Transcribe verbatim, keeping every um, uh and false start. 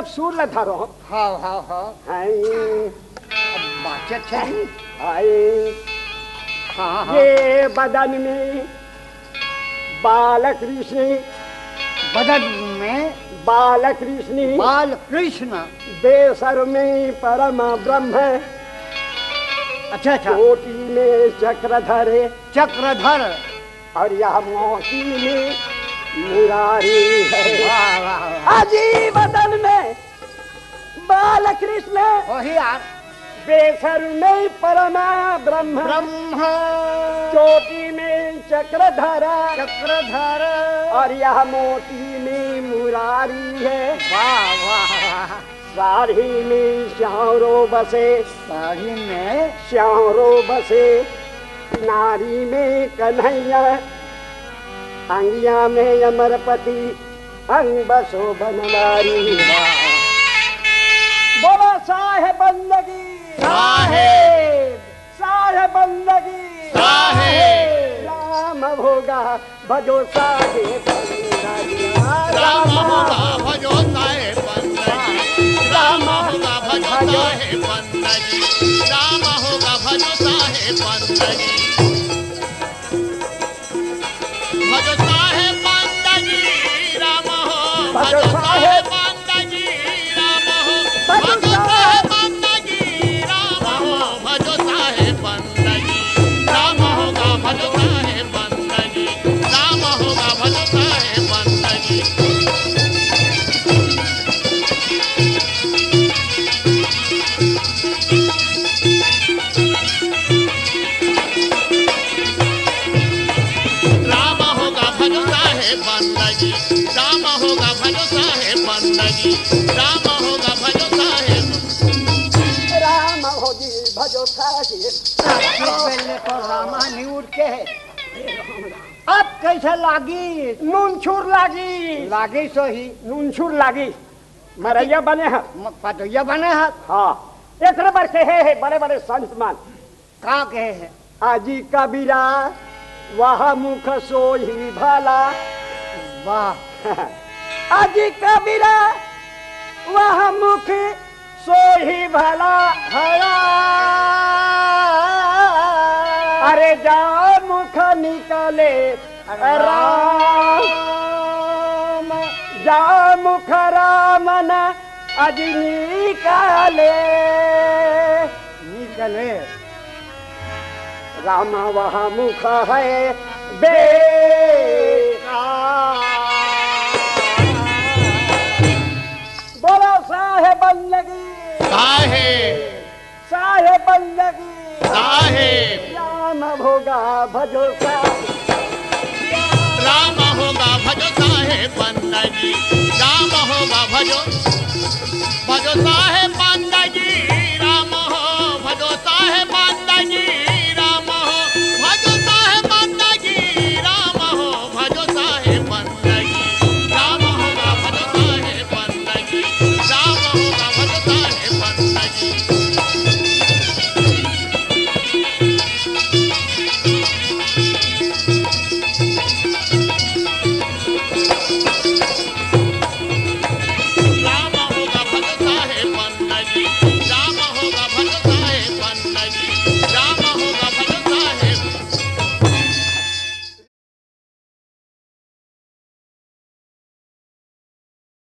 सुर ल धरो। हाव, हाव, हाव। हाय। अब बाचत हे। हाय। हाँ, हाँ। ये बदन में बालकृष्ण। बदन में बालकृष्ण। बालकृष्ण। बेसर में परम ब्रह्म। अच्छा, अच्छा। चोटी में चक्रधर। चक्रधर। और यह मोती में मुरारी है। वाह, वाह, वाह। अजी बदन में बालकृष्ण। वही यार। बेसर में परमा ब्रह्म। ब्रह्म। चोटी में चक्रधरा। चक्रधर। और यह मोती में मुरारी है। वाह, वाह, वाह। साड़ी में श्यावरो बसे। साड़ी में? श्यावरो बसे। नारी में कन्हैया। अंगिया में अमरपति। अंग बसो बनवारी। वाह। बोलो साहेब बंदगी। साहेब। साहेब बंदगी। साहेब। राम भोगा भजो साहेब बंदगी। राम होगा भजो साहेब बंदगी। राम होगा भजो साहेब बंदगी। राम होगा भजो साहेब बंदगी। भजो साहेब बंदगी राम हो। भजो साहेब बंदगी राम हो। भजो साहेब बंदगी राम हो। भजो साहेब बंदगी राम होगा। भजो साहेब बंदगी राम होगा। भजो साहेब बंदगी। राम होगा भजो साहेब बंदगी। राम होगा भजो साहेब बंदगी। राम होगा भजो साहेब। राम हो जी भजो साहेब। पहले तो रामा नहीं उठ के है। अब कैसे लागी? नूनछुर लागी। लागी सही। नूनछुर लागी। मरैया बने ह। म-, पतैया बने ह। हाँ। एकरे बर कहे हे बड़े-बड़े संत मन। का कहे हे? अजी कबीरा, वह मुख सोही भला। वाह। अजी कबीरा, वह मुख सोही भला। भला। अरे जा मुख निकले राम। राम। जा मुख राम न अजी निकले। निकले। राम वह मुख है बेकार। बोलो साहेब बंदगी। साहेब। साहेब बंदगी। साहेब। राम होगा भजो साहेब। राम होगा भजो साहेब बंदगी। राम होगा भजो, भजो साहेब।